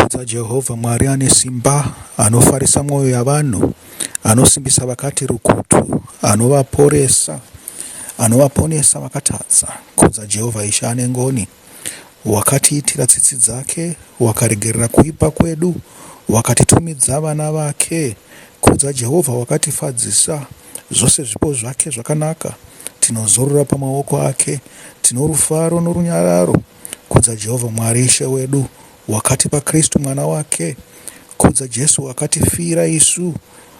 Kudza Jehovha Mwari ane simba, anofarisa mwoyo yavanhu, anosimbisa vakati rukutu, anovaporesa, anovaponesa vakatadza. Kudza Jehovha Ishe ane ngoni, wakatiitira tsitsi dzake, wakaregerera kuipa kwedu, wakatitumidza vana vake. Kudza Jehovha wakatifadzisa, zvose zvipo zvake zvakanaka, tinozorora pamaoko ake, tino rufaro norunyararo. Kudza Jehovha Mwari Ishe wedu, wakatipa Kristu mwana wake. Kudza Jesu wakatifira isu,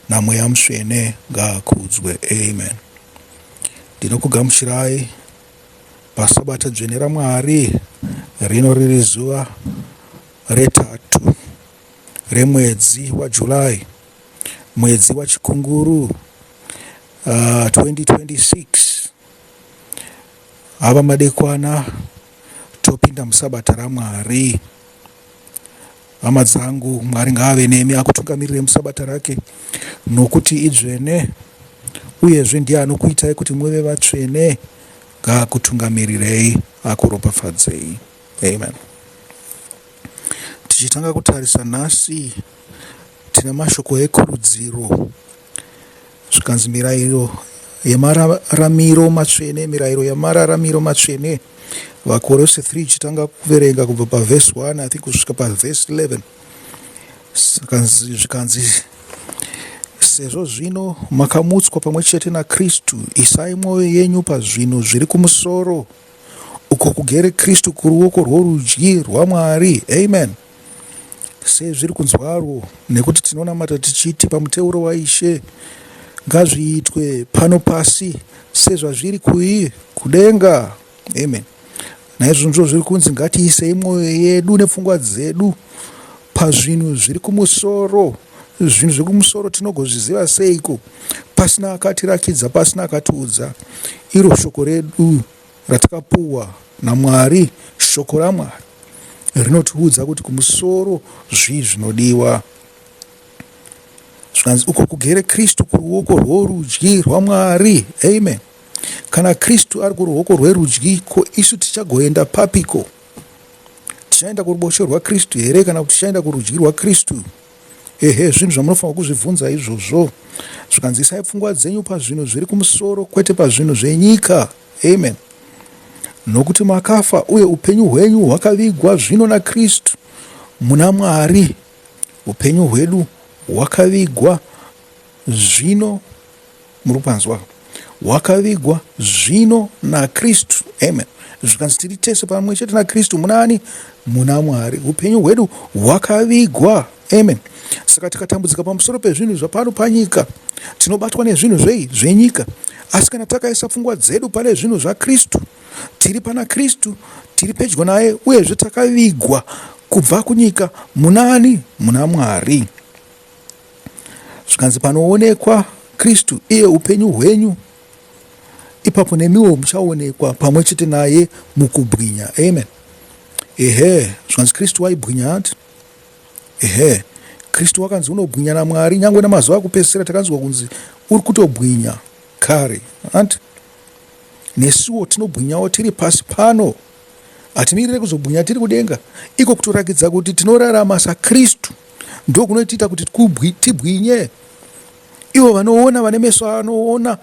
naMweya Mutsvene ngaakudzwe. Amen. Ndinokugamuchirai pasabata dzvene raMwari, rino riri zuva retatu remwedzi waJuly, mwedzi waChikunguru 2026. Ava madekwana topinda musabata raMwari. Hama dzangu, Mwari ngaave nemi akutungamirire musabata rake, nokuti idzvene, uyezve ndiye anokuitai kuti muve vatsvene. Ngaakutungamirirei akuropafadzei. Amen. Tichitanga kutarisa nhasi, tine mashoko ekurudziro. Zvikanzi mirayiro yemararamiro matsvene, mirayiro yemararamiro matsvene. VaKorose 3 ichitanga kuverenga kubva pavhesi 1 I think kusvika pavhesi 11. Zvikanzi sezvo zvino makamutswa pamwe chete naKristu, isai mwoyo yenyu pazvinhu zviri kumusoro, uko kugere Kristu kuruoko rworudyi rwaMwari. Amen. Sezviri kunzwarwo, nekuti tinonamata tichiti pamuteuro waIshe, ngazviitwe pano pasi sezvazviri kui kudenga. Amen. Naizvozvo zviri kunzi ngatiisei mwoyo yedu nepfungwa dzedu pazvinhu zviri kumusoro. Zvinhu zviri kumusoro tinogozviziva seiko pasina akatirakidza, pasina akatiudza? Iro shoko redu ratakapuwa naMwari, shoko raMwari rinotiudza kuti kumusoro zvii zvinodiwa. Zvikanzi uko kugere Kristu kuruoko rworudyi rwaMwari. Amen. Kana Kristu ari kuruoko rwerudyi, ko isu tichagoenda papiko? Tichaenda kuruboshwe rwaKristu here kana kuti tichaenda kurudyi rwaKristu? Ehe, zvinhu zvamunofanirwa kuzvibvunza izvozvo. Zvikanzi isai pfungwa dzenyu pazvinhu zviri kumusoro kwete pazvinhu zvenyika. Amen. Nokuti makafa uye upenyu hwenyu hwakavigwa zvino naKristu muna Mwari. Upenyu hwedu hwakavigwa zvino muri kupanzwa hwakavigwa zvino naKristu. Amen. Zvikanzi tiri tese pamwe chete naKristu muna ani? Muna Mwari. Upenyu hwedu hwakavigwa. Amen. Saka tikatambudzika pamusoro pezvinhu zvapano panyika, tinobatwa nezvinhu zvei? Zvenyika. Asi kana takaisa pfungwa dzedu pane zvinhu zvaKristu, tiri pana Kristu, tiri pedyo naye, uyezve takavigwa kubva kunyika muna ani? Muna Mwari. Zvikanzi panoonekwa Kristu iye upenyu hwenyu, ipapo nemiwo muchaonekwa pamwe chete naye mukubwinya. Amen. Ehe, zvikanzi Kristu waibwinya hati? Ehe, Kristu wakanzi unobwinya naMwari nyangwe namazuva akupedzisira takanzwa kunzi uri kutobwinya kare. Hanti? Nesuwo tinobwinyawo tiri pasi pano. Hatimirire kuzobwinya tiri kudenga. Iko kutorakidza kuti tinorarama saKristu ndokunotiita kuti tibwinye. Ivo vanoona vane meso anoona,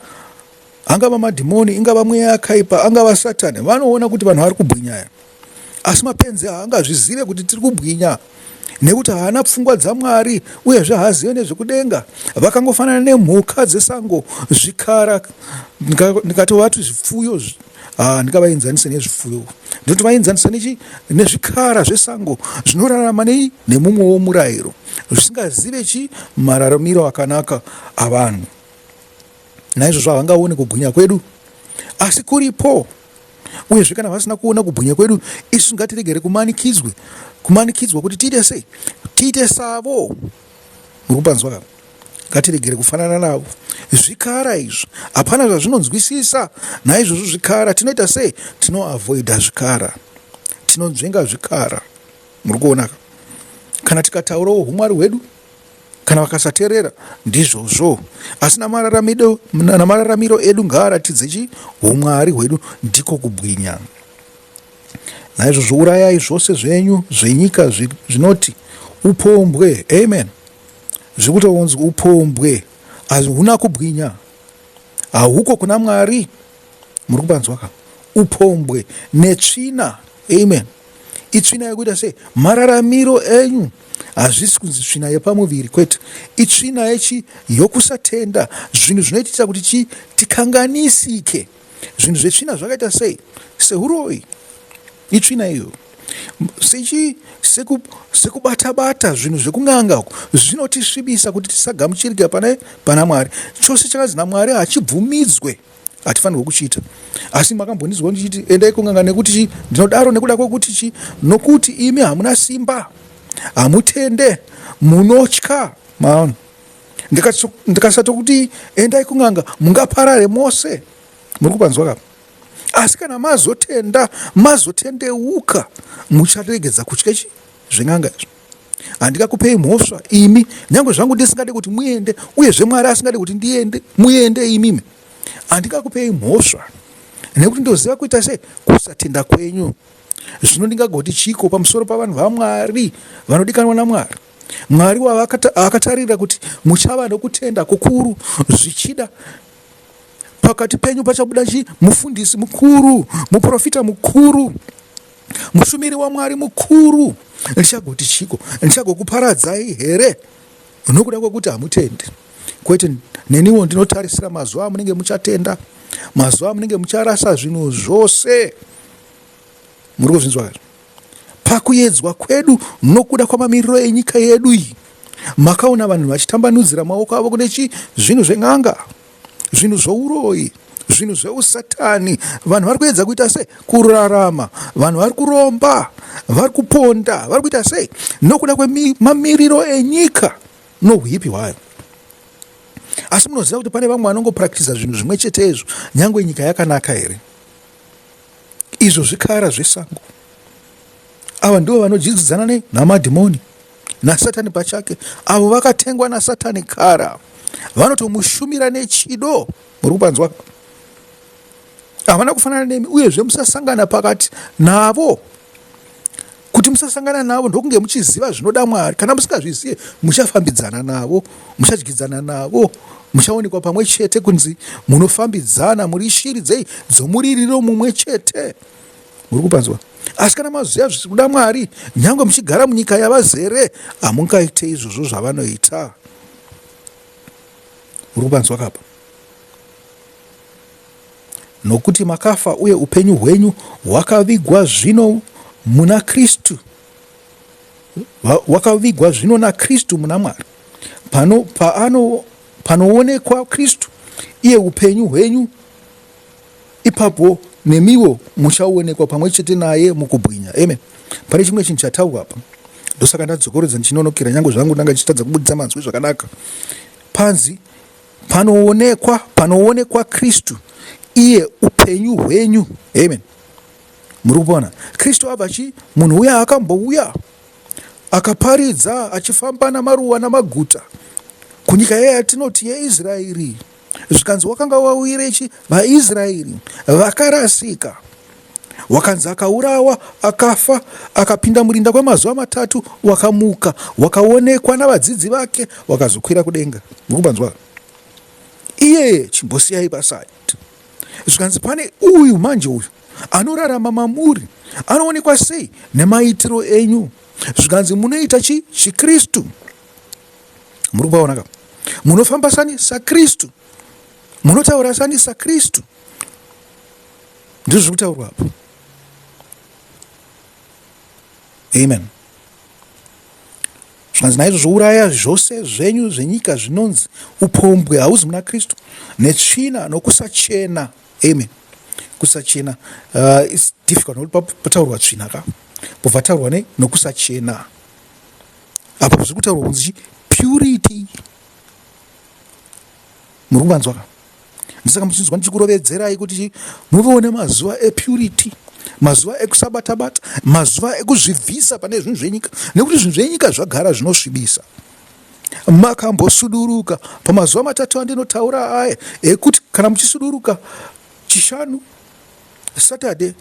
angava madhimoni, ingava mweya yakaipa, angava Satani, vanoona kuti vanhu vari kubwinya. Asi mapenzi haangazvizive kuti tiri kubwinya nekuti haana pfungwa dzaMwari uyezve haazive nezvekudenga. Vakangofanana nemhuka dzesango, zvikara, ndikatovati zvipfuyo, ndingavaenzanise nezvipfuyo, ndinotovaenzanisa nechi nezvikara zvesango zvinorarama nei nemumwe womurayiro, zvisingazive chi mararamiro akanaka avanhu. Naizvozvo havangaoni kubwinya kwedu, asi kuripo. Uyezve kana vasina kuona kubwinya kwedu, isu ngatiregere kumanikidzwe kumanikidzwa kuti tiite sei, tiite savo. Muri kupanzwa ka? Ngatiregere kufanana navo. Zvikara izvi hapana zvazvinonzwisisa. Naizvozvo zvikara tinoita sei? Tinoavoida zvikara, tinonzvenga zvikara. Muri kuona ka? Kana tikataurawo humwari hwedu kana vakasaterera ndizvozvo, asi namararamiro edu ngaaratidze chi humwari hwedu, ndiko kubwinya. Naizvozvo urayai zvose zvenyu zvenyika zvinoti Upombwe, amen. Zviri kutonzi upombwe hazvina kubwinya, hauko kuna Mwari. Muri kupanzwa ka? Upombwe netsvina, amen. Itsvina yekuita sei? Mararamiro enyu hazvisi kunzi tsvina yepamuviri, kwete. Itsvina yechi yokusatenda, zvinhu zvinoitisa kuti chi tikanganisike. Zvinhu zvetsvina zvakaita sei? Seuroyi, itsvina iyo. Sechi sekubata-bata zvinhu zvekun'anga uku zvinotisvibisa kuti tisagamuchirika pane pana Mwari. Chose chakanzi naMwari hachibvumidzwe, hatifanirwe kuchiita. Asi makambondinzwa ndichiti endai kun'anga nekuti chi? Ndinodaro nekuda kwekuti chi? Nokuti imi hamuna simba, hamutende, munotya. Maona? Ndikasatokuti endai kun'anga mungaparare mose. Muri kupanzwa kapa? Asi kana mazotenda, mazotendeuka, mucharegedza kutya chi zven'anga izvo. Handingakupei mhosva imi, nyange zvangu ndisingade kuti muende, uyezve Mwari asingade kuti ndiende, muende imimi. Handingakupei mhosva nekuti ndoziva kuita sei kusatenda kwenyu. Zvino ndingagoti chiko pamusoro pavanhu vaMwari vanodikanwa naMwari? Mwari wavakatarira kuti muchava nokutenda kukuru, zvichida pakati penyu pachabuda chi mufundisi mukuru, muprofita mukuru, mushumiri waMwari mukuru. Ndichagoti chiko? Ndichagokuparadzai here nokuda kwekuti hamutendi? Kwete, neniwo ndinotarisira mazuva amunenge muchatenda, mazuva amunenge mucharasa zvinhu zvose. Muri kuzvinzwa here? Pakuedzwa kwedu nokuda kwamamiriro enyika yedu iyi, makaona vanhu vachitambanudzira maoko avo kune chi zvinhu zven'anga, zvinhu zvouroyi, zvinhu zveusatani. Vanhu vari kuedza kuita sei? Kurarama. Vanhu vari kuromba, vari kuponda, vari kuita sei? Nokuda kwemamiriro enyika nohuipi hwayo. Asi munoziva kuti pane vamwe vanongopractiza zvinhu zvimwe chete izvo, nyange nyika yakanaka here? Izvo zvikara zvesango. Ava ndivo vanodyidzidzana nei namadhimoni nasatani pachake, avo vakatengwa nasatani kara, vanotomushumira nechido. Muri kupanzwa? Havana kufanana nemi, uyezve musasangana pakati navo. Kuti musasangana navo ndokunge muchiziva zvinoda Mwari. Kana musingazvizive, muchafambidzana navo, muchadyidzana navo, muchaonekwa pamwe chete kunzi munofambidzana, muri shiri dzei dzomuririro mumwe chete. Muri kupanzwa? Asi kana maziva zvisi kuda Mwari, nyange muchigara munyika yavazere, hamungaite izvozvo zvavanoita. Muri kupanzwa kapa? Nokuti makafa uye upenyu hwenyu hwakavigwa zvino muna Kristu, wakavigwa zvino naKristu muna Mwari. Pano, paano, panoonekwa Kristu, iye upenyu hwenyu, ipapo nemiwo muchaonekwa pamwe chete naye mukubwinya. Amen. Pane chimwe chinhu chataurwa apa, ndosaka ndadzokorodza ndichinonokera, nyange zvangu ndanga ndichitadza kubudisa manzwi zvakanaka. Panzi Panoonekwa, panoonekwa Kristu, iye upenyu hwenyu. Amen. Muri kupona. Kristu abva chi munhu uya akambouya akaparidza achifamba namaruwa namaguta kunyika iye yatinoti yeIsraeri. Zvikanzi wakanga wawire chi vaIsraeri vakarasika. Wakanzi akaurawa, akafa, akapinda murinda kwemazuva matatu, wakamuka, wakaonekwa navadzidzi vake, wakazokwira kudenga. Mukupanzwa? Iyeye chimbosiyai paside. Zvikanzi pane uyu manje uyu anorarama mamuri anoonekwa sei nemaitiro enyu. Zvikanzi munoita chi chiKristu. Muri kupaona ka? Munofamba sani saKristu. Munotaura sani saKristu. Ndizvo zviri kutaurwa apo. Amen. Zvanzi naizvozvo uraya zvose zvenyu zvenyika zvinonzi upombwe hauzi muna Kristu netsvina nokusachena. Amen. Kusachena it's difficult nokuti pataurwa tsvina ka pobva taurwa ne nokusachena. Apo zviri kutaurwa kunzi chi purity. Muri kuvanzwa ka? Ndosaka muchinzwa ndichikurovedzerai kuti muvewo nemazuva epurity, mazuva ekusabata-bata, mazuva ekuzvibvisa pane zvinhu zvenyika, nekuti zvinhu zvenyika zvagara zvinosvibisa. Makambosuduruka pamazuva matatu andinotaura aya ekuti kana muchisuduruka Chishanu, Saturday,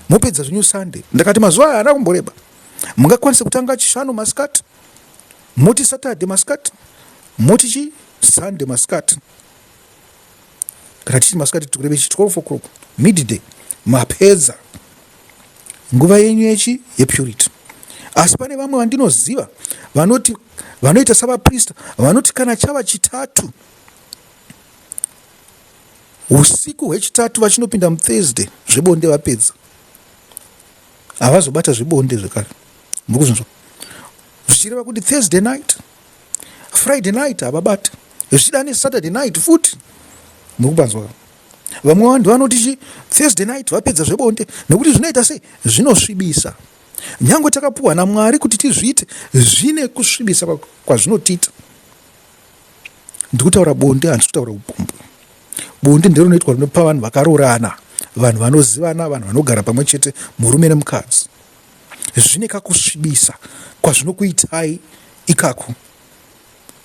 mopedza zvenyu Sunday. Ndakati mazuva aya haana kumboreba, mungakwanise kutanga Chishanu masikati. Moti Saturday masikati, moti chi Sunday masikati. Kana tichiti masikati tikureve chi 12 o'clock midday, mapedza nguva yenyu yechi yepurity. Asi pane vamwe vandinoziva vanoti vanoita savaprista vanoti kana chava chitatu usiku hwechitatu vachinopinda muthursday zvebonde vapedza havazobata zvebonde zvekare. Muri kuzvinzwa? Zvichireva kuti Thursday night, Friday night havabati, zvichida neSaturday night futi. Muri kupanzwa? Vamwe vanhu vanoti chi Thursday night vapedza zvebonde nekuti zvinoita sei? Zvinosvibisa. Nyange takapuwa naMwari kuti tizviite, zvine kusvibisa kwazvinotiita. Ndikutaura bonde, handisi kutaura upombwe. Bonde nderinoitwa rinopa vanhu vakaroorana, vanhu vanozivana, vanhu vanogara pamwe chete, murume nemukadzi. Zvine kakusvibisa kwazvinokuitai ikako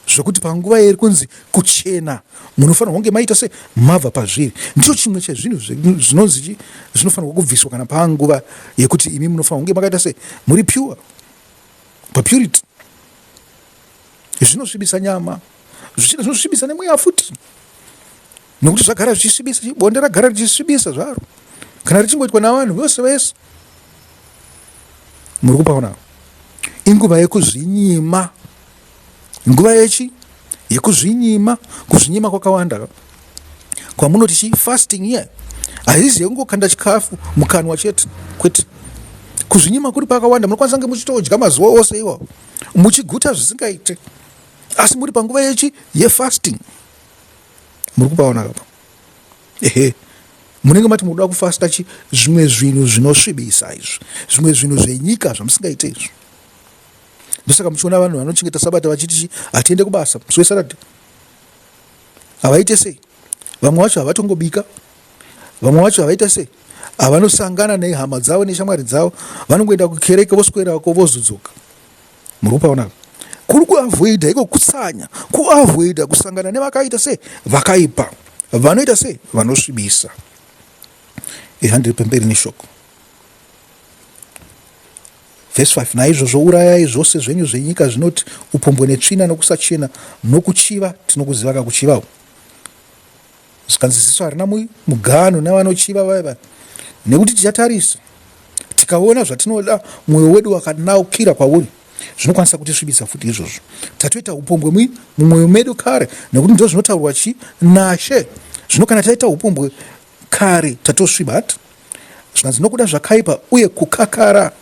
zvekuti panguva iri kunzi kuchena munofanirwa kunge maita se mabva pazviri. Ndicho chimwe chezvinhu zvinonzi zvinofanirwa kubviswa kana panguva yekuti imi munofanirwa kunge makaita se muri pure papurity. Zvinosvibisa nyama, zvichida zvinosvibisa nemweya futi, nekuti zvagara zvichisvibisa, bonde ragara richisvibisa zvaro kana richingoitwa navanhu vose vese. Muri kupaona, inguva yekuzvinyima, nguva yechi yekuzvinyima. Kuzvinyima kwakawanda kwamunoti chi fasting here haizi yekungokanda chikafu mukanwa chete, kwete. Kuzvinyima kuri pakawanda, munokwanisa kunge muchitodya mazuva ose iwawo muchiguta zvisingaite, asi muri panguva yechi yefasting. Muri kupaona kapa? Ehe, munenge mati munoda kufasta chi zvimwe zvinhu zvinosvibisa izvi, zvimwe zvinhu zvenyika zvamusingaite izvi. Ndosaka muchiona vanhu vanochengeta sabata vachiti chi hatiende kubasa musi wesaturday. Havaite sei? Vamwe vacho havatongobika, vamwe vacho havaita sei, havanosangana nehama dzavo neshamwari dzavo, vanongoenda kukereke voswerako vozodzoka. Muri kupaona? Kuri kuavoida iko kutsanya, kuavoida kusangana nevakaita sei, vakaipa, vanoita sei, vanosvibisa. Eha, ndiri pemberi neshoko. Vhesi 5, naizvozvo urayai zvose zvenyu zvenyika zvinoti upombwe netsvina nokusachena nokuchiva. Tinokuziva kakuchivawo. Zvikanzi ziso harina muganhu nevanochiva vaya vaya, nekuti tichatarisa tikaona zvatinoda, mwoyo wedu wakanaukira kwauri, zvinokwanisa kutisvibisa futi izvozvo. Tatoita upombwe mumwoyo medu kare, nekuti ndo zvinotaurwa chi nashe. Zvino kana taita upombwe kare tatosviba hati. Zvikanzi nokuda zvakaipa uye kukakara.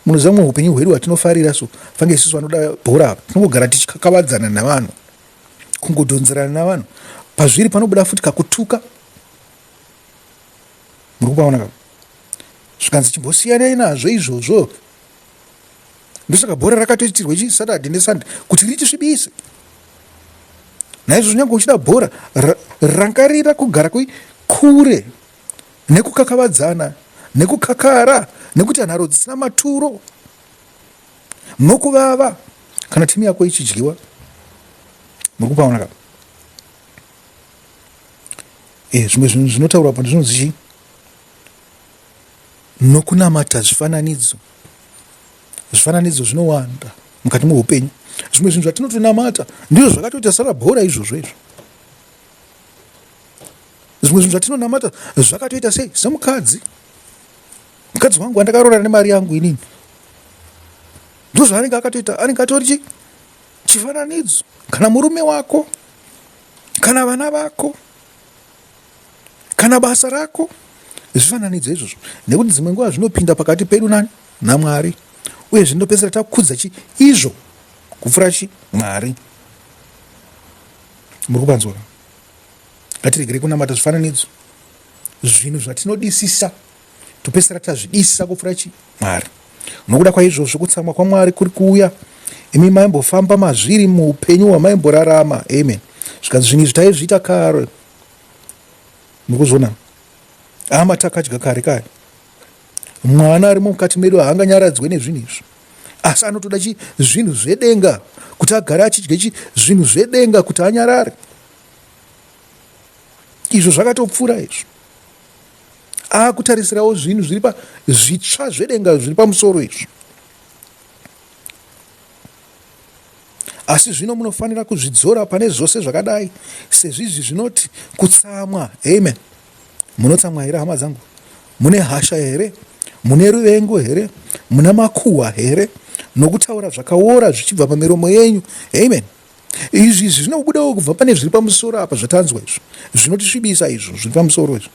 Munoziva mumwe upenyu hwedu hwatinofarira so fange isusu vanoda bhora apa tinongogara tichikakavadzana navanhu, kungodhonzerana navanhu. Pazviri panobuda futi kakutuka. Muri kupaona ka? Zvikanzi chimbosiyanai nazvo izvozvo. Ndosaka bhora rakatoitirwa chi Saturday neSunday kuti ritisvibise. Naizvozvo nyange uchida bhora, rangarira kugara kure nekukakavadzana nekukakara nekuita nharo dzisina maturo nokuvava kana timu yako ichidyiwa. Muri kupaona ka? Zvimwe zvinhu zvinotaurwa pa zvinonzi chii? Nokunamata zvifananidzo. Zvifananidzo zvinowanda mukati meupenyu. Zvimwe zvinhu zvatinotonamata ndizvo zvakatoita sara bhora izvozvo izvo. Zvimwe zvinhu zvatinonamata zvakatoita sei semukadzi. Mukadzi wangu wandakaroora nemari yangu inini, ndozvaanenge akatoita, anenge atori chi chifananidzo. Kana murume wako, kana vana vako, kana basa rako, zvifananidzo izvozvo, nekuti dzimwe nguva zvinopinda pakati pedu nani naMwari, uye zvinopedzisira takudza chi izvo kupfuura chi Mwari. Muri kupanzwa? Ngatiregerei kunamata zvifananidzo, zvinhu zvatinodisisa topedzisira tazvidisisa kupfuura chi Mwari. Nokuda kwaizvozvo kutsamwa kwaMwari kuri kuuya. Imi maimbofamba mazviri muupenyu hwamaimborarama. Amen. Zvikanzi zvinhu izvi taizviita kare. Mukuzviona? Ama takadya kare kare. Mwana ari mukati medu haanganyaradzwe nezvinhu izvi, asi anotoda chi zvinhu zvedenga kuti agare achidya chi zvinhu zvedenga kuti anyarare. Izvo zvakatopfuura izvo. Akutarisirawo zvinhu zviri pa zvitsva zvedenga zviri pamusoro izvo. Asi zvino munofanira kuzvidzora pane zvose zvakadai sezvizvi zvinoti kutsamwa. Amen. Munotsamwa here hama dzangu? Mune hasha here? Mune ruvengo here? Muna makuhwa here? Nokutaura zvakaora zvichibva pamiromo yenyu. Amen. Izvi izvi zvinobudawo kubva pane zviri pamusoro apa zvatanzwa izvo. Zvinotisvibisa izvo zviri pamusoro izvo.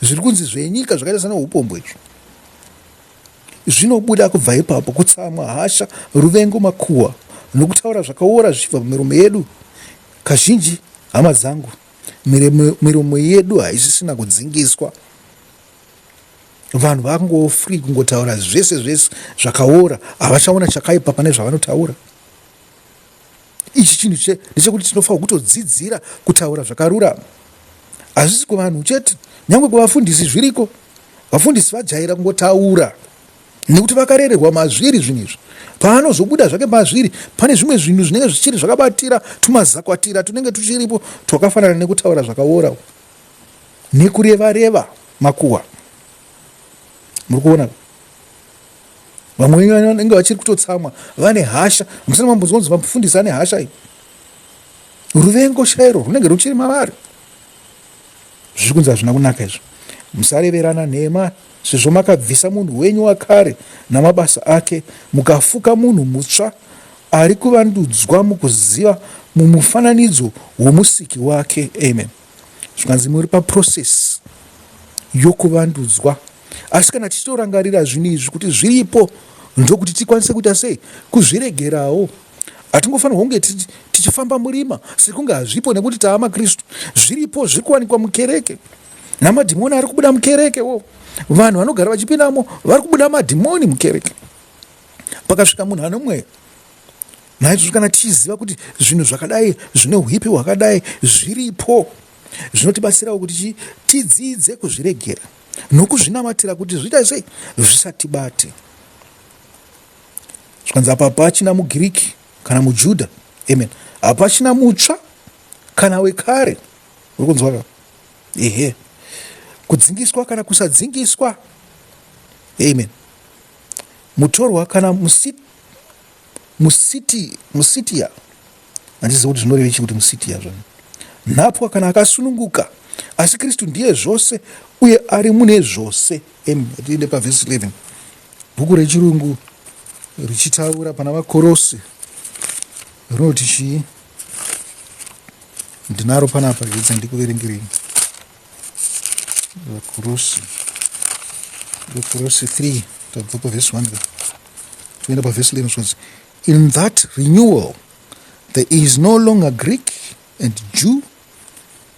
Zviri kunzi zvenyika zvakaita sana upombwe izvo. Zvinobuda kubva ipapo kutsamwa, hasha, ruvengo, makuhwa nokutaura zvakaora zvichibva pamiromo yedu. Kazhinji hama dzangu miromo yedu haisisina kudzingiswa. Vanhu vakungowo free kungotaura zvese zvese zvakaora, havachaona chakaipa pane zvavanotaura. Ichi chinhu ndechekuti tinofanirwa kutodzidzira kutaura zvakarurama. Hazvisi kuvanhu chete, nyangwe kuvafundisi zviriko. Vafundisi vajaira kungotaura nekuti vakarererwa mazviri zvinhu izvi. Paanozobuda zvake mazviri, pane zvimwe zvinhu zvinenge zvichiri zvakabatira tumazakwatira tunenge tuchiripo twakafanana nekutaura zvakaora nekureva reva makuhwa. Muri kuona? Vamwe venyu vanenge vachiri kutotsamwa, vane hasha. Musana mambonzwa kunzi vamufundisi ane hasha iyi. Ruvengo chairo runenge ruchiri mavari. Zviri kunzi hazvina kunaka izvo. Musareverana nhema sezvo makabvisa munhu wenyu wakare namabasa ake mukafuka munhu mutsva ari kuvandudzwa mukuziva mumufananidzo womusiki wake. Amen. Zvikanzi muri paprocess yokuvandudzwa. Asi kana tichitorangarira zvinhu izvi kuti zviripo ndokuti tikwanise kuita sei kuzviregerawo. Hatingofanirwa kunge tichifamba murima sekunge hazvipo nekuti tava maKristu. Zviripo zviri kuwanikwa mukereke. Namadhimoni ari kubuda mukereke wo. Vanhu vanogara vachipindamo vari kubuda madhimoni mukereke. Pakasvika munhu ane mweya. Naizvozvo kana tichiziva kuti zvinhu zvakadai zvine huipi hwakadai zviripo, zvinotibatsirawo kuti tidzidze kuzviregera nokuzvinamatira kuti zviita sei zvisatibate. Zvikanzi apa hapachina muGiriki kana muJudha, amen, hapachina mutsva kana wekare. Uri kunzwa ka? Ehe, kudzingiswa kana kusadzingiswa, amen, mutorwa kana musiti, musitia, handizivi kuti zvinoreva chii kuti musitia zvano, nhapwa kana akasununguka, asi Kristu ndiye zvose uye ari mune zvose. Amen. Tiende pavhesi 11 bhuku rechirungu richitaura pana vaKorose rinoti chii? Ndinaro panapa jedza ndikuverengerei. VaKorose, VaKorose 3 tabva pavhesi 1 toenda pavhesi 11 zvinonzi in that renewal there is no longer Greek and Jew,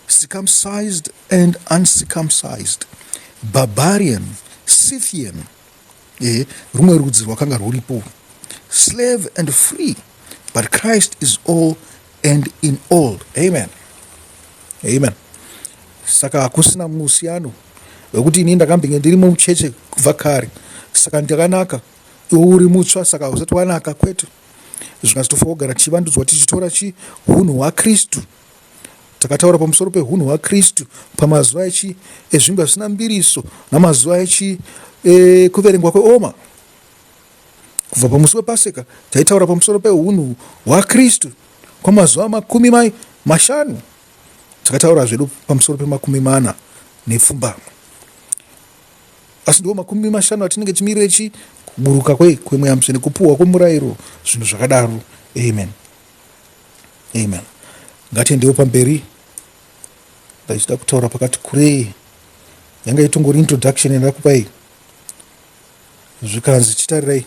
circumcised and uncircumcised, barbarian, Scythian, eh, rumwe rudzi rwakanga rwuripo, slave and free, but Christ is all and in all. Amen. Amen. Saka hakusina musiyano wekuti ini ndakambenge ndiri mucheche kubva kare saka ndakanaka, iwe uri mutsva saka usati wanaka. Kwete, zvikanzi tofanira kugara tichivandudzwa tichitora chi hunhu hwaKristu. Takataura pamusoro pehunhu hwaKristu pamazuva echi ezvingwa zvisina mbiriso namazuva echi e, kuverengwa kweoma. Kubva pamusi wePaseka taitaura pamusoro pehunhu hwaKristu kwamazuva makumi mai mashanu. Takataura zvedu pamusoro pemakumi mana nepfumbamwe. Asi ndiwo 50 atinenge timirire chi kuburuka kwe kwemweya mutsvene, kupuhwa kwomurayiro, zvinhu zvakadaro. Amen. Amen. Ngatiendewo pamberi. Ndaichida kutaura pakati kurei. Yanga itongori introduction yandakupai. Zvikanzi chitarirai.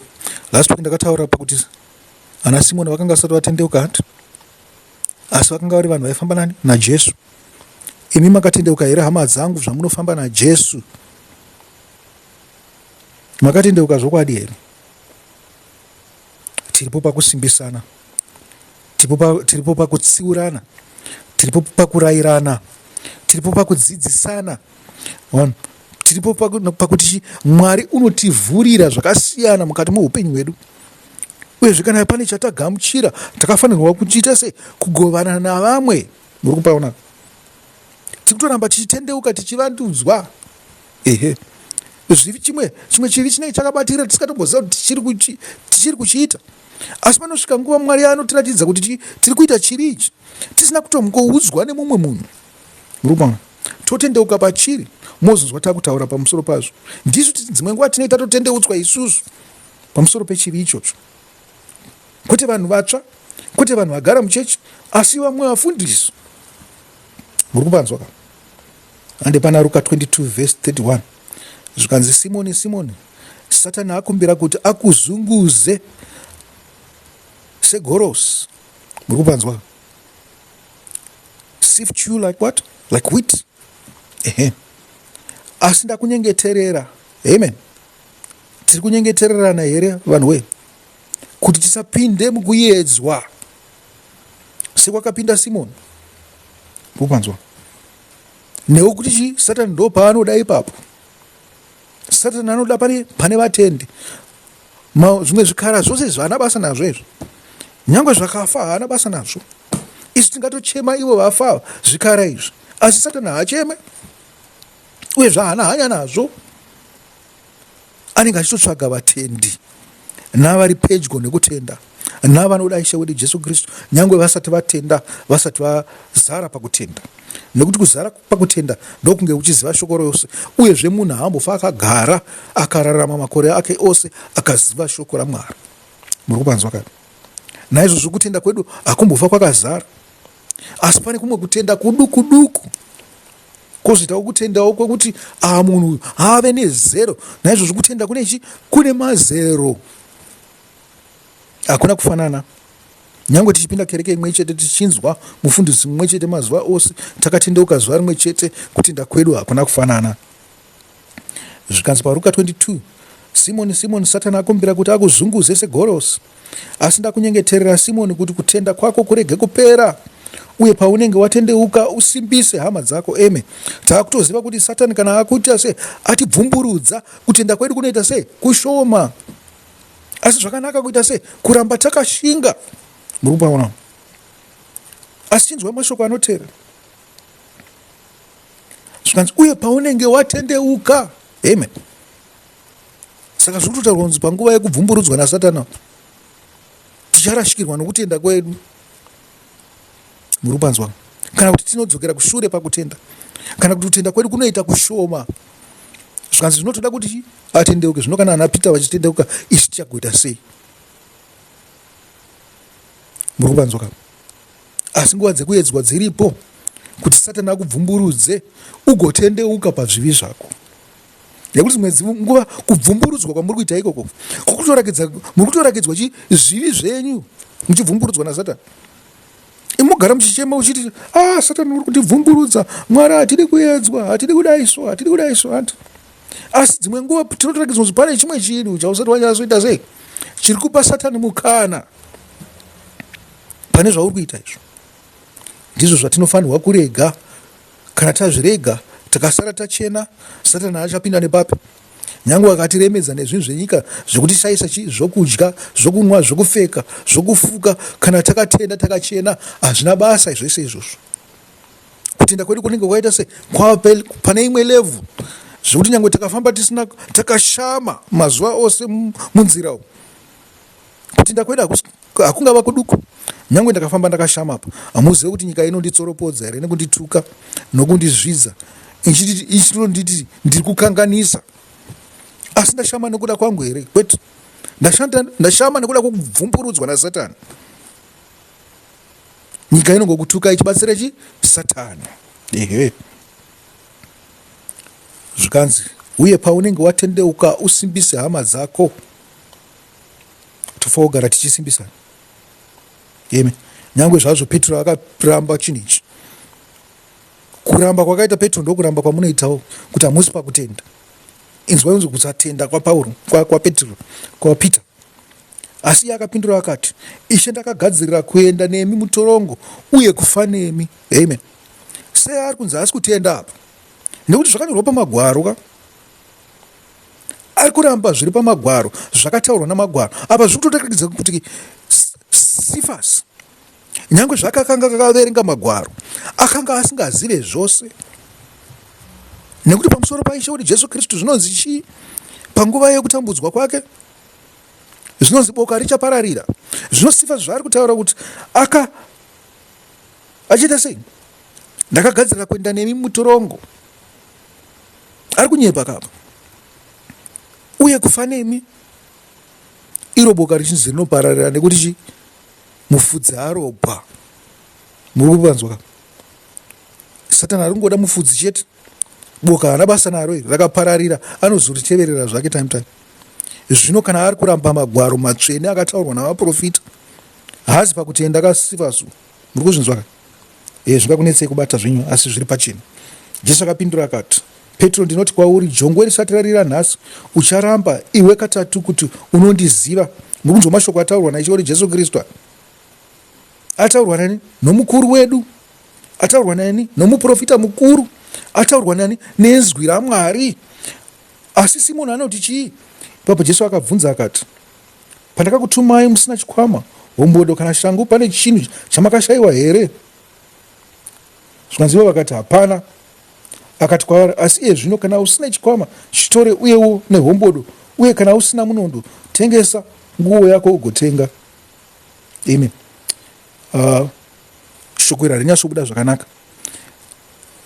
Last week ndakataura pakuti ana Simoni vakanga vasati vatendeuka hanti? Asi vakanga vari vanhu vaifamba nani? NaJesu. Imi makatendeuka here hama dzangu zvamunofamba naJesu? Makatendeuka zvokwadi here? Tiripo pakusimbisana. Tiripo pakutsiurana. Tiripo pakurayirana. Tiripo pakudzidzisana. One. Tiripo pakuti Mwari unotivhurira zvakasiyana mukati meupenyu hwedu. Uyezve kana pane chatagamuchira takafanirwa kuchiita sei? Kugovana navamwe. Muri kupaona? Tikutoramba tichitendeuka tichivandudzwa. Ehe. Zvivi chimwe chimwe chivi chinenge chakabatirira tisingatomboziva kuti tichiri kuchiita. Asi panosvika nguva Mwari anotiratidza kuti tiri kuita chivi ichi tisina kutomgoudzwa nemumwe munhu. Muri kuona? Totendeuka pachiri, mozonzwa takutaura pamusoro pazvo. Ndisu dzimwe nguva tinenge tatotendeutswa isusu pamusoro pechivi ichocho. Kwete vanhu vatsva, kwete vanhu vagara muchechi, asi vamwe vafundisi. Muri kupanzwa ka? Hande pana Ruka 22 verse 31. Zvikanzi Simoni, Simoni, Satani akumbira kuti akuzunguze segorosi. Muri kupanzwa? Sift you like what? Like wheat. Ehe. Asi ndakunyengeterera. Amen. Tiri kunyengetererana here vanhu wee? Kuti tisapinde mukuyedzwa sekwakapinda Simoni. Kupanzwa. Nekuti chi Satani ndo paanoda ipapo. Satani anoda pane pane vatendi. Zvimwe zvikara zvose izvi haana basa nazvo izvi. Nyangwe zvakafa haana basa nazvo. Isu tingatochema ivo vafa zvikara izvi. Asi Satani haacheme. Uye zvahaana hanya nazvo. Anenge achitotsvaga vatendi navari pedyo nekutenda navanoda Ishe wedu Jesu Kristu, nyangwe vasati vatenda, vasati vazara pakutenda. Nekuti kuzara pakutenda ndokunge uchiziva shoko rose, uyezve munhu haambofa akagara akararama makore ake ose akaziva shoko raMwari. Muri kupanzwa kani? Naizvozvo kutenda kwedu hakumbofa kwakazara, asi pane kumwe kutenda kuduku duku kwozoitawo kutendawo kwekuti a munhu uyu haave nezero. Naizvozvo kutenda kune chi kune mazero, hakuna kufanana. Nyange tichipinda kereke imwe chete, tichinzwa mufundisi mumwe chete mazuva ose, takatendeuka zuva rimwe chete, kutenda kwedu hakuna kufanana. Zvikanzi paRuka 22, Simoni, Simoni, Satani akumbira kuti akuzunguze segorosi. Asi ndakunyengeterera, Simoni, kuti kutenda kwako kurege kupera, uye paunenge watendeuka usimbise hama dzako. Eme taakutoziva kuti Satani kana akuita se atibvumburudza, kutenda kwedu kunoita se kushoma. Asi zvakanaka kuita se kuramba takashinga. Muri kupaona? Asi chinzwa mashoko anotera. Zvikanzi, uye paunenge watendeuka. Amen. Saka zviri kutotaurwa kunzi panguva yekubvumburudzwa naSatani ticharashikirwa nokutenda kwedu. Muri kupanzwa? Kana kuti tinodzokera kushure pakutenda, kana kuti kutenda kwedu kunoita kushoma. Zvikanzi zvinotoda kuti atendeuke. Zvino kana ana Peter vachitendeuka, isu tichagoita sei? Muri kupanzwa ka? Asi nguva dzekuyedzwa dziripo kuti Satani akubvumburudze ugotendeuka pazvivi zvako. Nekuti dzimwe nguva kubvumburudzwa kwamuri kuita ikoko kukutorakidza, muri kutorakidzwa chi zvivi zvenyu muchibvumburudzwa naSatani. Imogara muchichema uchiti, ah, Satani uri kutibvumburudza, Mwari hatidi kuyedzwa, hatidi kudaiso, hatidi kudaiso, hanti. Asi dzimwe nguva tinotorakidzwa kuti pane chimwe chinhu chausati wanyatsoita sei chiri kupa Satani mukana pane zvauri kuita izvo. Ndizvo zvatinofanirwa kurega. Kana tazvirega takasara tachena, Satani achapinda nepapi? Nyange akatiremedza nezvinhu zvenyika zvekutishaisa chi zvokudya, zvokunwa, zvokupfeka, zvokufuka, kana takatenda takachena, hazvina basa zvese izvozvo. Kutenda kwedu kunenge kwaita se kwava pane imwe level zvekuti nyange takafamba tisina takashama mazuva ose munzira umu, kutenda kwedu hakungava kuduku. Nyange ndakafamba ndakashama apa, hamuzive kuti nyika inonditsoropodza here nekundituka nokundizvidza ichitonditi ndiri kukanganisa. Asi ndashama nekuda kwangu here? Kwete, ndashama nekuda kwekubvumburudzwa naSatani. Nyika inongokutuka ichibatsira chi Satani. Ehe. Zvikanzi, uye paunenge watendeuka usimbise hama dzako. Tofanira kugara tichisimbisana. Amen. Nyangwe zvazvo Petro akaramba chinhu ichi, kuramba kwakaita Petro ndokuramba kwamunoitawo kuti hamusi pakutenda. Inzwa inonzi kusatenda kwaPauro, kwaPetro, kwaPeter. Asi iye akapindura akati, Ishe, ndakagadzirira kuenda nemi mutorongo uye kufa nemi. Amen. Sei ari kunzi haasi kutenda apa? Nekuti zvakanyorwa pamagwaro ka. Ari kuramba zviri pamagwaro, zvakataurwa namagwaro. Apa zviri kutotaridza kuti Sifasi, nyange zvakakanga kakaverenga magwaro, akanga asingazive zvose. Nekuti pamusoro paIshe wedu Jesu Kristu zvinonzi chii panguva yekutambudzwa kwake? Zvinonzi boka richapararira. Zvino Sifasi zvaari kutaura kuti aka achiita sei? Ndakagadzirira kuenda nemi mutorongo. Ari kunyepa kapa. Uye kufa nemi. Iro boka richinzi rinopararira nekuti chi mufudzi arobwa. Muri kupanzwa ka? Satani ari kungoda mufudzi chete. Boka haana basa naro iri rakapararira anozoriteverera zvake time time. Zvino kana ari kuramba magwaro matsvene akataurwa navaprofita haazi pakutenda kasifasu. Muri kuzvinzwa ka? E, zvingakunetsei kubata zvenyu asi zviri pachena. Jesu akapindura akati, Petro ndinoti kwauri jongwe risati rarira nhasi ucharamba iwe katatu kuti unondiziva. Muri kunzwa mashoko ataurwa naIshe wedu Jesu Kristu ataurwa nani nomukuru wedu ataurwa nani nomuprofita mukuru ataurwa nani nenzwi raMwari. Asi Simoni anoti chii? Ipapo Jesu akabvunza akati, Pandakakutumai musina chikwama, hombodo kana shangu, pane chinhu chamakashayiwa here? Zvikanzi ivo vakati, Hapana. Akati kwavari, Asi iye zvino kana usina chikwama, chitore uyewo nehombodo, uye kana usina munondo, tengesa nguo yako ugotenga. Amen. Shoko iri harinyatsobuda zvakanaka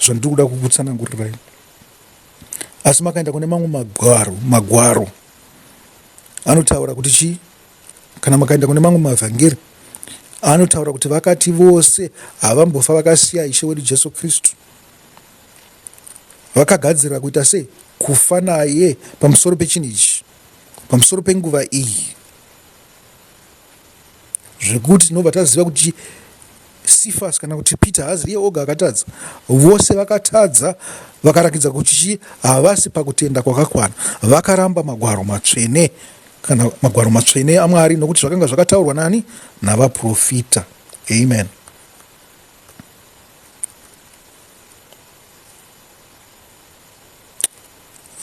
zvandiri kuda kukutsanangurirai. Asi makaenda kune mamwe magwaro, magwaro anotaura kuti chii? Kana makaenda kune mamwe mavhangeri anotaura kuti vakati vose havambofa vakasiya Ishe wedu Jesu Kristu. Vakagadzirira kuita sei? Kufa naye pamusoro pechinhu ichi, pamusoro penguva iyi. Zvekuti tinobva taziva kuti Sifas kana kuti Peter haazi iye oga akatadza. Vose vakatadza vakarakidza kuti chii? Havasi pakutenda kwakakwana. Vakaramba magwaro matsvene kana magwaro matsvene aMwari nokuti zvakanga zvakataurwa nani? Navaprofita. Amen.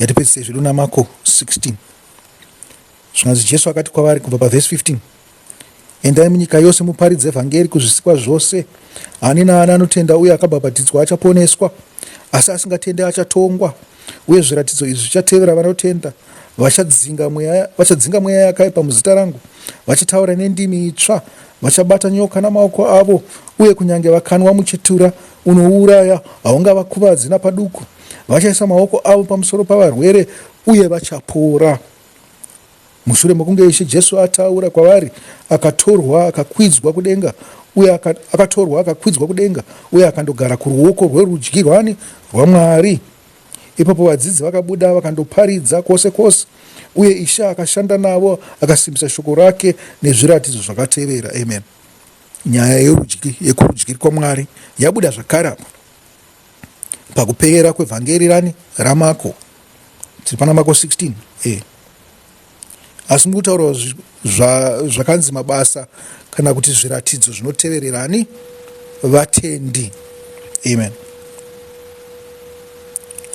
Yatipedzisei zvedu naMarko 16. Zvikanzi Jesu akati kwavari kubva pavhesi 15, Endai munyika yose muparidze vhangeri kuzvisikwa zvose. Ani naani anotenda uye akabhabhatidzwa achaponeswa, asi asingatende achatongwa. Uye zviratidzo izvi zvichatevera vanotenda: vachadzinga mweya, vachadzinga mweya yakaipa muzita rangu, vachataura nendimi itsva, vachabata nyoka namaoko avo, uye kunyange vakanwa muchetura unouraya haungavakuvadzi napaduku. Vachaisa maoko avo pamusoro pavarwere uye vachapora. Mushure mokunge Ishe Jesu ataura kwavari, akatorwa akakwidzwa kudenga uye akatorwa akakwidzwa kudenga uye akandogara kuruoko rwerudyi rwani rwaMwari. Ipapo vadzidzi vakabuda vakandoparidza kwose kwose, uye Ishe akashanda navo akasimbisa shoko rake nezviratidzo zvakatevera. Amen. Nyaya yerudyi yekurudyi kwaMwari yabuda zvakare apa pakupera kwevhangeri rani raMako. Tiri pana Mako 16 e. Asi mukutaura zvakanzi mabasa kana kuti zviratidzo zvinotevererani vatendi. Amen.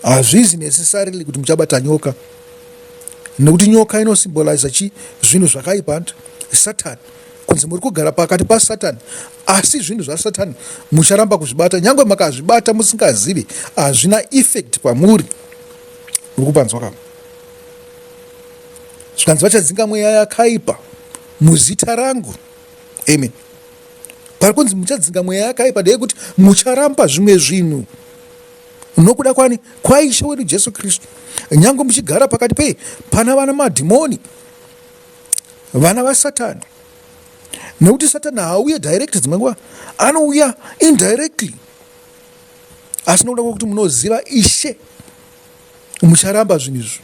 Hazvizi necessarily kuti muchabata nyoka nekuti nyoka inosymboliza chi zvinhu zvakaipa Satani kunzi muri kugara pakati pasatani asi zvinhu zvasatani mucharamba kuzvibata nyange makazvibata musingazivi hazvina effect kwamuri muri kupanzwa kama zvikanzi vachadzinga mweya yakaipa muzita rangu amen pari kunzi muchadzinga mweya yakaipa ndeyekuti mucharamba zvimwe zvinhu nokuda kwani kwaishe wedu jesu kristu nyange muchigara pakati pei pana vana madhimoni vana vasatani nekuti satani haauye direct dzimwe nguva anouya indirectly asi nokuda kwekuti munoziva ishe mucharamba zvinhu izvi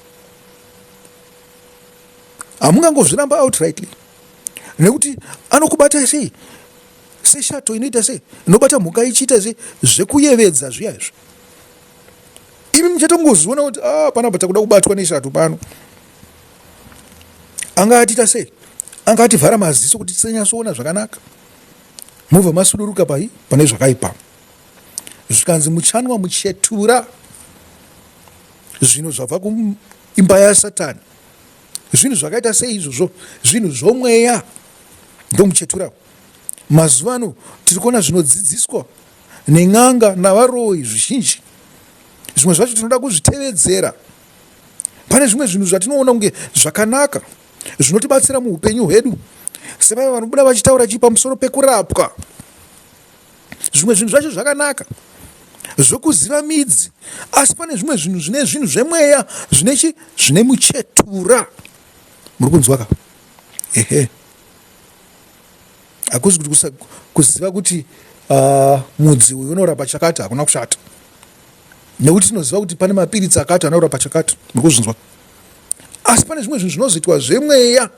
hamungangozviramba outrightly nekuti anokubata sei seshato inoita sei inobata mhuka ichiita sei zvekuyevedza zviya izvi imi muchatongozviona kuti ah, panapa takuda kubatwa neshato pano anga atiita sei anga ativhara maziso kuti tisanyatsoona zvakanaka mobva masuduruka pai pane zvakaipa zvikanzi muchanwa muchetura zvinhu zvabva kuimba yasatani zvinhu zvakaita sei izvozvo zvinhu zvomweya ndomuchetura mazuva ano tiri kuona zvinodzidziswa nen'anga navaroyi zvizhinji zvimwe zvacho tinoda kuzvitevedzera pane zvimwe zvinhu zvatinoona kunge zvakanaka zvinotibatsira muupenyu hwedu. Sevaya vanobuda vachitaura chii pamusoro pekurapwa. Zvimwe zvinhu zvacho zvakanaka zvokuziva midzi, asi pane zvimwe zvinhu zvine zvinhu zvemweya zvine chi zvine muchetura. Muri kunzwa ka? Ehe. Hakuzi kuti kuziva kuti mudzi uyu unorapa chakati hakuna kushata, nekuti tinoziva kuti pane mapiritsi akati anorapa chakati. Muri kuzvinzwa? Asi pane zvimwe zvinhu zvinozoitwa zvemweya,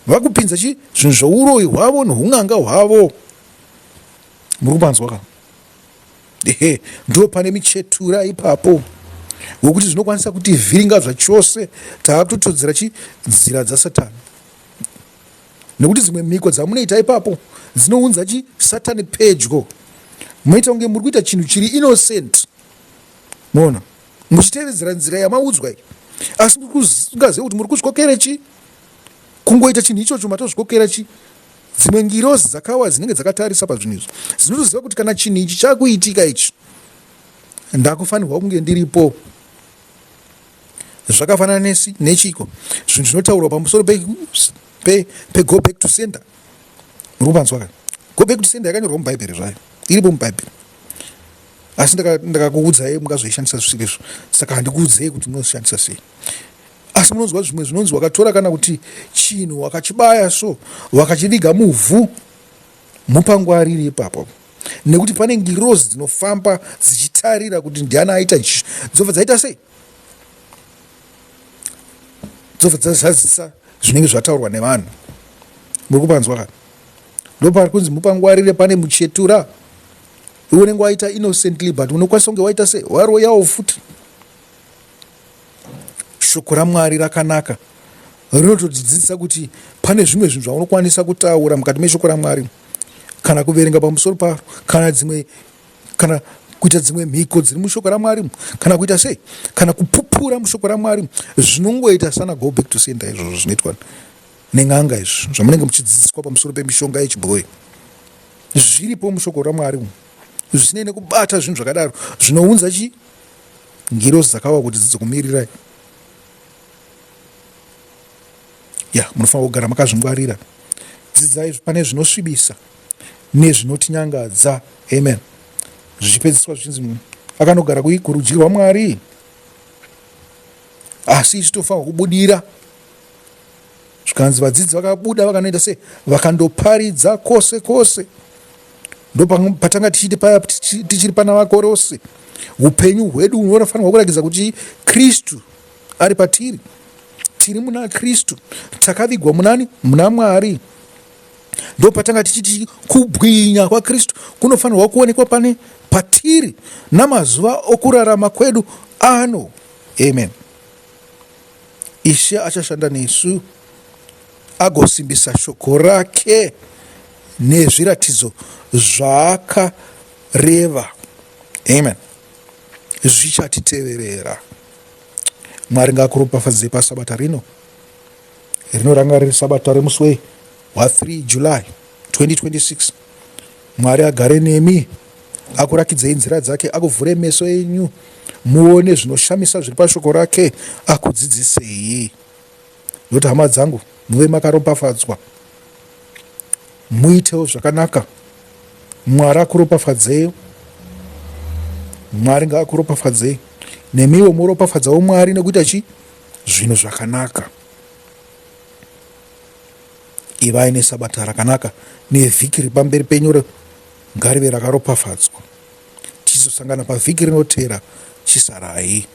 vakupinza chi zvinhu zvouroyi hwavo noun'anga hwavo. Muri kupanzwa ka? Ehe, ndo pane michetura ipapo wekuti zvinokwanisa kutivhiringa zvachose, taakutotodzera chi nzira dzasatani, nekuti dzimwe mhiko dzamunoita ipapo dzinounza chi satani pedyo. Munoita kunge muri kuita chinhu chiri innocent, moona muchitevedzera nzira yamaudzwa iyi, asi musingazive kuti muri kuzvikokera chi kungoita chinhu ichocho, matozvikokera chi dzimwe ngirozi dzakawa dzinenge dzakatarisa pazvinhu izvi, dzinotoziva kuti kana chinhu ichi chakuitika ichi, ndakufanirwa kunge ndiripo. Zvakafanana nechiko zvinhu zvinotaurwa pamusoro pe go back to sender. Muri kupanzwa ka? Go back to sender yakanyorwa mubhaibheri zvayo, iripo mubhaibheri, asi ndakakuudzai mungazoishandisa zvisiri izvo, saka handikuudzei kuti munozvishandisa sei. Asi munonzwa zvimwe zvinonzi wakatora kana kuti chinhu wakachibaya so wakachiviga muvhu, mupangwariri ipapo, nekuti pane ngirozi dzinofamba dzichitarira kuti ndiani aita ichi, dzobva dzaita sei, dzobva dzazadzisa zvinenge zvataurwa nevanhu. Muri kupanzwa ka? Ndopari kunzi mupangwarire, pane muchetura. Iwe unenge waita innocently, but unokwanisa kunge waita sei, waroyawo futi. Shoko raMwari rakanaka, rinototidzidzisa kuti pane zvimwe zvinhu zvaunokwanisa kutaura mukati meshoko raMwari, kana kuverenga pamusoro paro, kana dzimwe, kana kuita dzimwe mhiko dziri mushoko raMwari, kana kuita sei, kana kupupura mushoko raMwari. Zvinongoita sana go back to sender izvozvo zvinoitwa nen'anga izvi zvamunenge muchidzidziswa pamusoro pemishonga yechibhoyi, zviripo mushoko raMwari, zvisinei nekubata zvinhu zvakadaro zvinounza chi ngirozi dzakawa kuti dzidzokumirirai. Ya, munofanira kugara makazvingwarira. Dzidzai pane zvinosvibisa nezvinotinyangadza. Amen. Zvichipedziswa zvichinzi akanogara kurudyi rwaMwari, asi isu tofanirwa kubudira. Zvikanzi vadzidzi vakabuda vakanoita sei? Vakandoparidza kwose kwose. Ndopatanga tichiti paya tichiri pana vaKorose, upenyu hwedu hunofanirwa kurakidza kuti Kristu ari patiri, tiri muna Kristu, takavigwa munani? Muna Mwari. Ndopatanga tichiti kubwinya kwaKristu kunofanirwa kuonekwa pane patiri namazuva okurarama kwedu ano. Amen. Ishe achashanda nesu agosimbisa shoko rake nezviratidzo zvaakareva. Amen. Zvichatiteverera. Mwari ngaakuropafadzei pasabata rino rinoranga riri sabata remusi wei wa3 July 2026. Mwari agare nemi, akurakidzei nzira dzake, akuvhure meso enyu muone zvinoshamisa zviri pashoko rake, akudzidzisei. Nokuti hama dzangu, muve makaropafadzwa, muitewo zvakanaka. Mwari akuropafadzei, Mwari ngaakuropafadzei, nemiwo muropafadzawo Mwari nekuita chi zvinhu zvakanaka. Ivai nesabata rakanaka, nevhiki riri pamberi penyu ngarive rakaropafadzwa. Tichizosangana pavhiki rinotera. Chisarai.